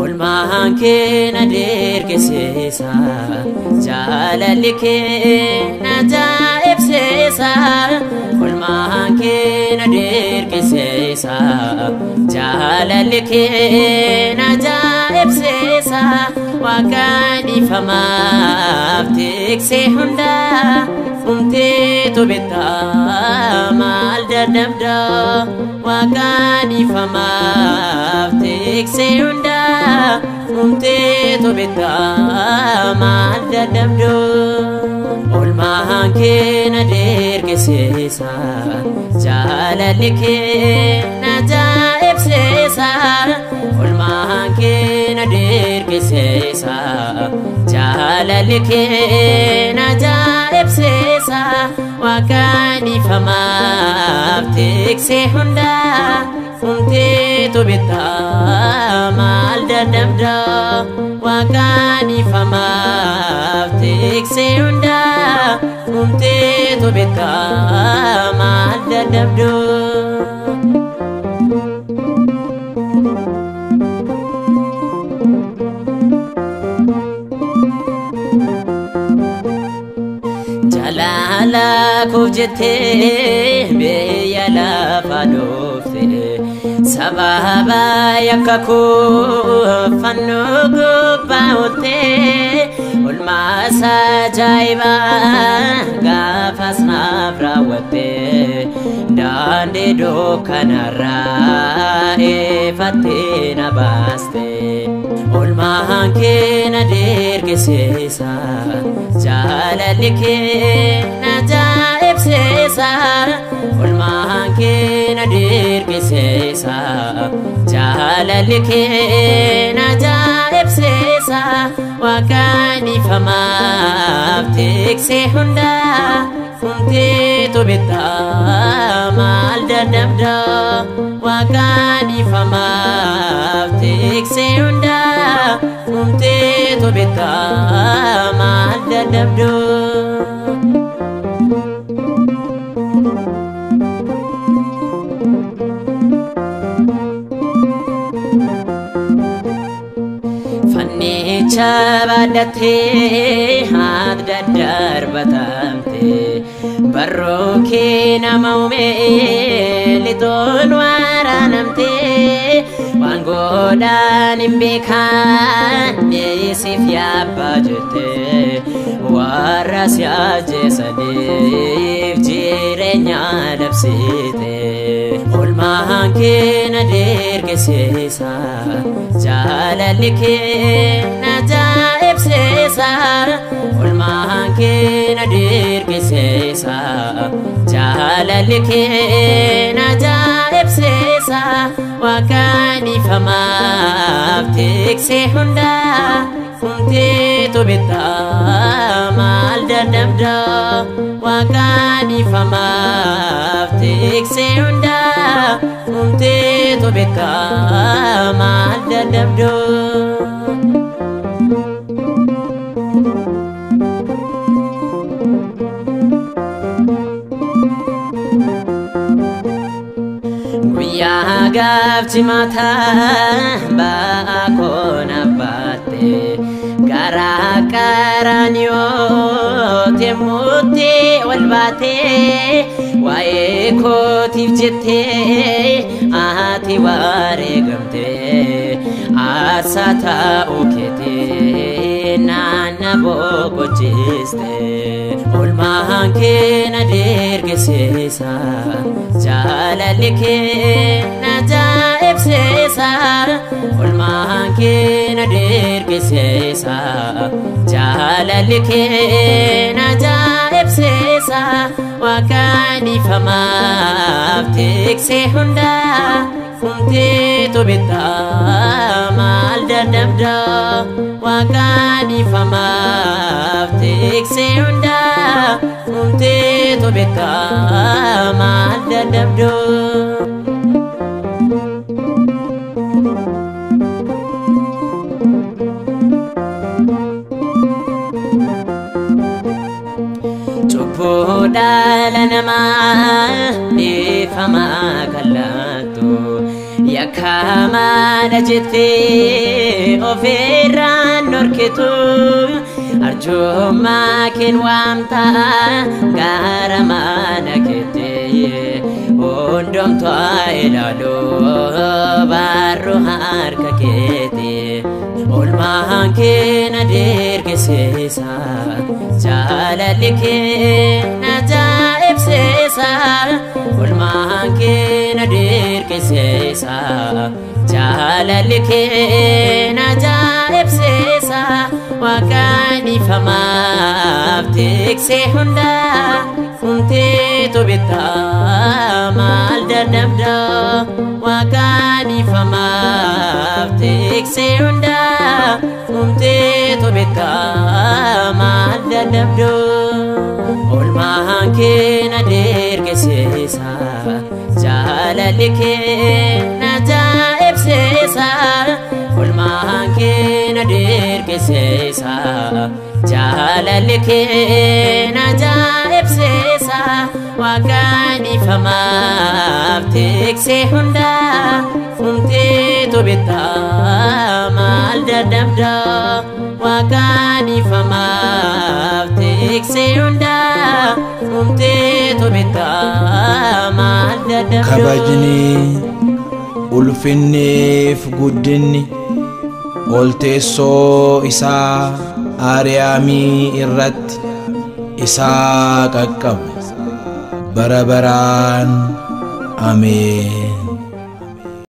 Olmaan kee na dirqisiisa, jaalalli kee na ajaa'ibsiisa. Olmaan kee na dirqisiisa, jaalalli kee na ajaa'ibsiisa. Waaqa dhiifamaaf tiksee hundaa umteetu bittaa maal dadhabdaa. Waaqa dhiifamaaf tiksee hundaa umteetu bittaa maal dadhabdoo. Olmaan kee na dirqisiisa, jaalalli kee na ajaa'ibsiisa. Olmaan kee na dirqisiisa, jaalalli kee na ajaa'ibsiisa. Waaqa dhiifamaaf tiksee hundaa umteetu bittaa maal dadhabdaa. Waaqa dhiifamaaf tiksee hundaa umteetu bittaa maal dadhabdoo. Jaalala koof jettee biyya lafaa dhufte, sababa yakka koo fannoo gubbaa oolte. Olmaasa ajaa'ibaa gaafas naaf raawwatte, daandii dukkanarraa ifattee na baaste. Olmaan kee na dirqisiisa, jaalalli kee na ajaa'ibsiisa. Olmaan kee na dirqisiisa, jaalalli kee na ajaa'ibsiisa. Waaqa dhiifamaaf tiksee hundaa umteetu bittaa maal dadhabdaa. Waaqa dhiifamaaf tiksee hundaa umteetu bittaa maal dadhabdoo. Fannicha baadhattee haati daddarbatamte, barruu kee nama uume lixoon waraanamte. Waan godhaan hin beekan siif yaabbaa jette, warra si ajjeesaniif jireenya labsite. Olmaan kee na dirqisiisa, jaalalli kee na ajaa'ibsiisa. Olmaan kee na dirqisiisa, jaalalli kee na ajaa'ibsiisa. Waaqa dhiifamaaf tiksee hundaa umteetu bittaa maal dadhabdaa. Waaqa dhiifamaaf tiksee hundaa umteetu bittaa maal dadhabdoo. Guyyaa gaafchi mataa ba'aa koona baatte, gara qaraaniyooti yemmuutti ol baate, waa'ee kootiif jettee ati wareegamte. Aarsaa ta'uu keetii naanna boqochiste. Olmaan kee na dirqisiisa, jaalalli kee na ajaa'ibsiisa. Olmaan kee na dirqisiisa, jaalalli kee na ajaa'ibsiisa. Waaqa dhiifamaaf tiksee hundaa umteetu bittaa maal dadhabdaa. Waaqa dhiifamaaf tiksee hundaa umteetu bittaa maal dadhabdoo. Yakkaamaadha jettee ofirraan dhorkitu, arjummaa keen waamtaa gara mana keetti. Hundumtuu haa ilaalu barruu harka keetti. Oolmaan kee na dirqisiisa, jaalalli kee na ajaa'ibsiisa. Oolmaan kee na dirqisiisa, jaalalli kee na ajaa'ibsiisa. Waaqaan ifamaaf tiksee hundaa humteetu bittaa maal dadhabdaa? Waaqaan ifamaaf tiksee hundaa humteetu bittaa maal dadhabdoo? Oolmaan kee na dirqisiisa, jaalalli kee na ajaa'ibsiisa. Oolmaan kee na dirqisiisa, jaalalli kee na ajaa'ibsiisa. Waaqaan ifamaaf tiksee hundaa humteetu bittaa maal dadhabdaa? Waaqaan ifamaaf tiksee hundaa humteetu bittaa maal dadhabdaa? Kabajni, ulfinniif guddinni ol teessoo isaa Aariyaamii irratti isaa qaqqabu bara baraan. Ameen.